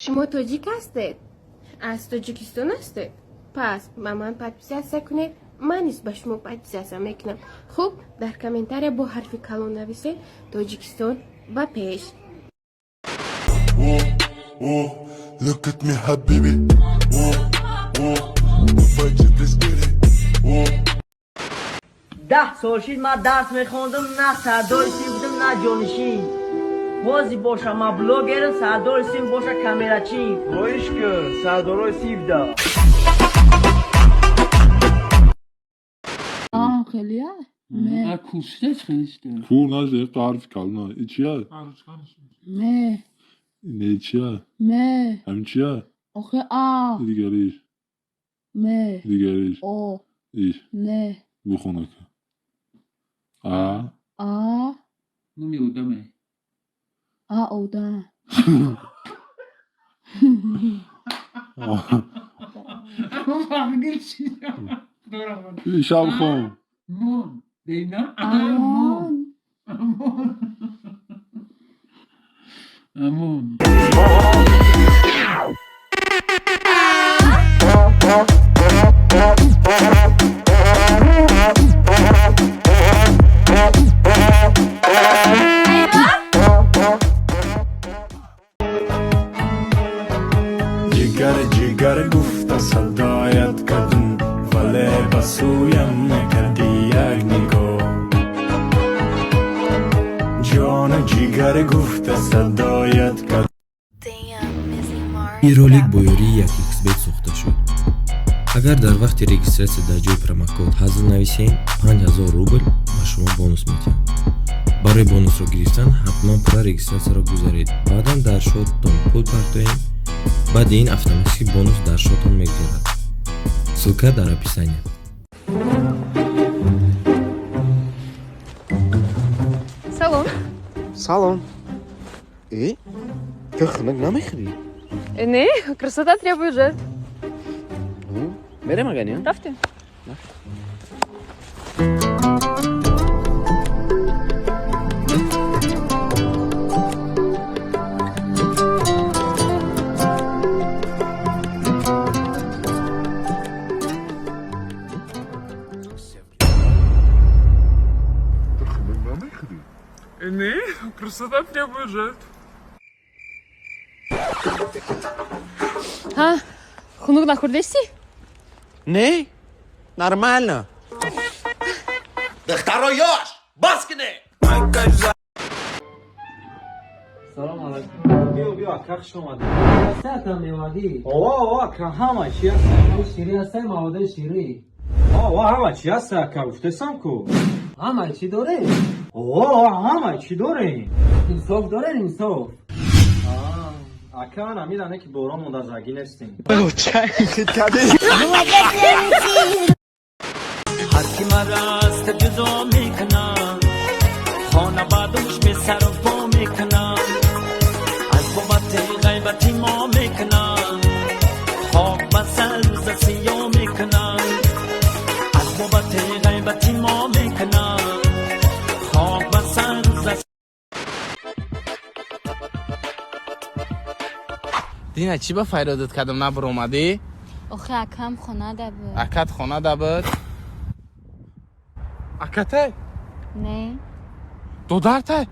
Шумо тоҷик ҳастед? Аз Тоҷикистон ҳастед? Пас ба ман подписаться кунед, ман низ ба шумо подписаться мекунам. Хуб, дар комментария бо ҳарфи калон нависед: Тоҷикистон ба пеш. Look at me, habibi. Oh, oh, let's get it. Oh. 10 сол шид, ман дарс мехондам, на сардори синф будам, на ҷонишин. Ҳозир боша, ман блогерам, сардори синф боша, камерачин. Хоҳиш кун, сардорои синфда. А, хелия? Ме. Курсида хелишта. Кур нажда, ҳарфи калона. И чия? Ме. Не, чия? Ме. Ҳамин чия? Охе а. Дигариш. Ме. Дигариш. О. Иш. Не. Бухонака. А. А. Номи одаме. А одам. Фаҳмидил чи? Шаб хон. Мон. Дейна? Амон. Амон. Амон. Амон. Ҷигар, ҷигар гуфта садоят кардум, вале ба сӯям накардӣ як нигоҳ. Ҷону ҷигар гуфта садоят кардум. Ин ролик бо ёрии 1xBet сохта шуд. Агар дар вақти регистрация дар ҷои промокод ҳазл нависем, 5000 рубл ба шумо бонус медиҳанд. Барои бонусро гирифтан ҳатман пурра регистрация ро гузаред, баъдан дар счёт тон пул партоед. Баъди ин автоматически бонус дар счёт он мегузарад. Ссылка дар описание. Салом. Салом. Э, ту хунук намехӯрӣ? Не, красота требует жертв. Мерем агани? Рафтем. Не, красота требует жертв. Ҳа, хунук нахӯрдести? Не, нормально. Духтаро ёш бас кине. Салом алайкум. Биё, биё, ака, хуш омадӣ. Сата мевагӣ. Ова, ова, ака, ҳама чи ҳаст? Ширӣ ҳастай, маводаи ширӣ? Ова, ҳама чи ҳаст, ака, гуфтесам ку. Ҳамаи чӣ дорем? Ова, ҳама чи дорем. Инсоф дорем, инсоф? Ака, намедане ки борон мондазагӣ нестем. Ҳар ки мара аз ту ҷудо мекунад, хона ба дӯш бесару по мекунад, аз бобати ғайбати мо мекунад, хок ба сар рӯза сиёҳ мекунад, аз бобати ғайбати мо мекунад, хок ба сар рӯза. Дина, чӣ ба файродат кардам, набуромадӣ? Охе, акам хонада буд. Акат хонада буд? Акатай? Не. Додартай?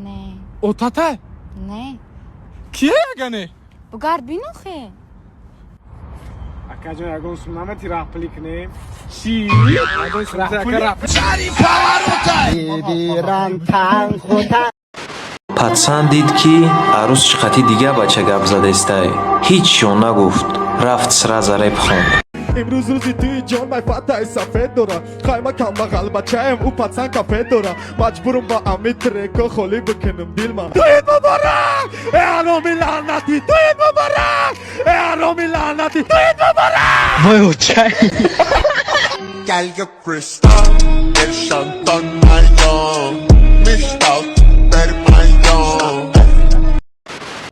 Не. Отатай? Не. Кие ягане? Бугард бин охе. Акаҷон, ягон сум намети, раҳпулӣ кунем? Чӣ? Ягон сум ака, раҳпулӣ. Патсан дид, ки арӯс чӣ қати дига бача гап задестай. Ҳеҷ нагуфт, рафт, сразу реп хонд. Имрӯз рӯзи туи, ҷон, май фатаи сафед дора. Хайма камбағал бачаем, ӯ пацан кафе дора. Маҷбурум ба ами треко холӣ бикунам дилма. Туит муборак, э ҳароми лаънатӣ, туит муборак, э ҳароми лаънатӣ, туит муборак. Вой, очай. Gallo Crystal, el Chanton Mayon, Mishtal, Bermayon.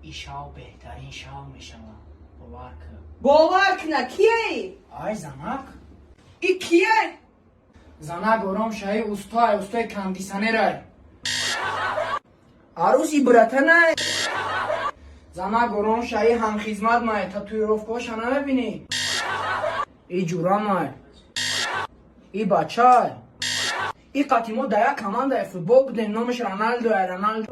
Ин шав беҳтарин шав мешавад, бовар кун. Бовар куна, кияи? Ай, занак. И кияй? Занак, ором шаи, устоай, устои кондисионерай. Арӯси братанай. Занак, ором шаи, ҳамхизмат май, татуировкаоша намебинӣ? И ҷура май, и бачай, и қати мо да як командаи футбол будем, номаш Роналдо, Роналдо.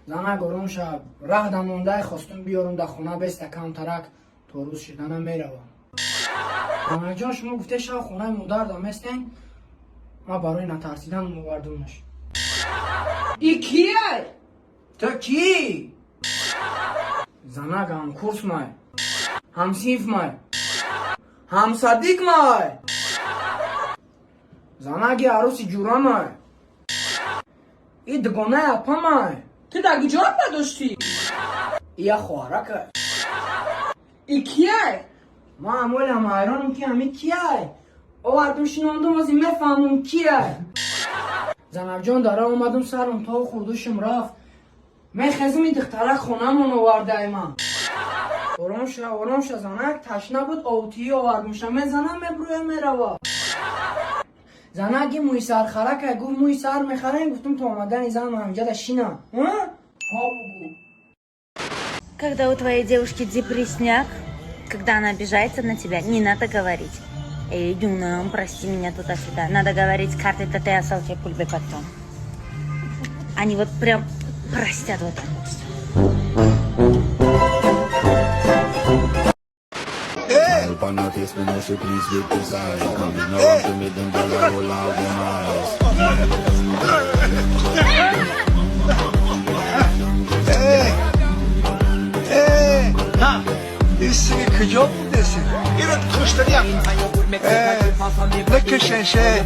Занак, ором ша, раҳ да мондай, хостум биёрум да хона, беста камтарак, то рӯз шиданам меравам. Занакҷон, шумо гуфте шав хонаи модар да местен, ман барои натарсидан овардумаш. И кияй? Ту кӣ? Занак, ҳамкурс май, ҳамсинф май, ҳамсадик май. Занаги, арӯси ҷура май, и дугонаи апа май. Ту дар куҷо апа доштӣ? Ия хоҳаракай. И кияй? Ман амолам ҳайронам, ки ҳами кияй. Овардум, шинондум, ози мефаҳмум кияй. Занакҷон, дара омадум, сарам то хурдушим рафт, мехезим, и духтарак хонамон овардай ман. Ором ша, ором ша, занак, ташна буд, овтиӣ овардумша, мезанам, мебрӯя, мерава. Занаки, мӯи сархаракай, гуфт мӯи сар мехарем, гуфтум то омадани зан ҳамҷада шинам. Ҳо, бугу. Когда у твоей девушки депрессняк, когда она обижается на тебя, не надо говорить: «Эй, Дюна, прости меня туда-сюда». Надо говорить: «Карты ТТ, асалча пульбе потом». Они вот прям простят вот так вот всё. کجا بودسی؟ اینو کشتنی هم نکشن شه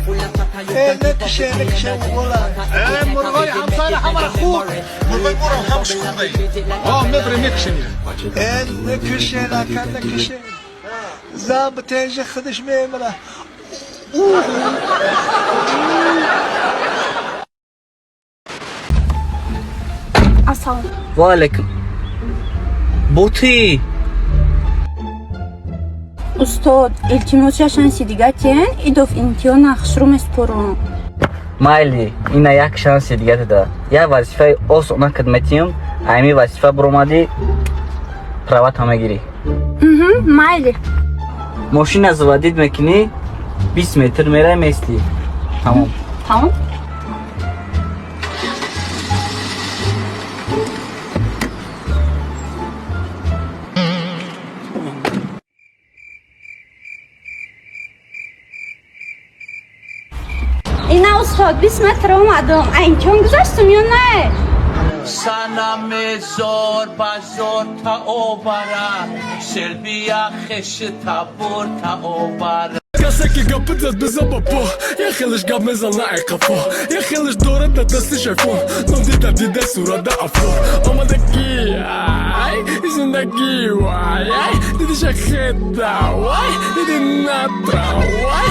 نکشه نکشه والا. مرغای همسایه همه را خورد، مرغای برو همش خورده. آه، میبره میکشن. نکشه نکن نکشه، زن به تنجه خودش میمره. اوه. Ассалом. Ва алайкум. Бути. Устод, илтимос, я шанси дига тиен, идоф имтиҳона хушрӯ месупорам. Майли, ина як шанси дига дада. Як вазифаи осона кидметиюм, ами вазифа буромадӣ, правата мегирӣ. Майли. Мошина заводить мекунӣ, 20 метр мерай, местӣ. Тамом. Тамом. Ина, устод, 20 метр омадам. А имтиҳон гузаштум ё не? Санаме зор ба зор та обара, селбия хеш табор та обара. Касе ки гапи зад, бизан ба по. Я хелеш гап мезана, ай қафо, я хелеш дорад дар дастиш айфон. Ном дида дида сурада афор омадагӣ, ай зиндагӣ, вай, ай дидиша хеда, вай диди натра, вай.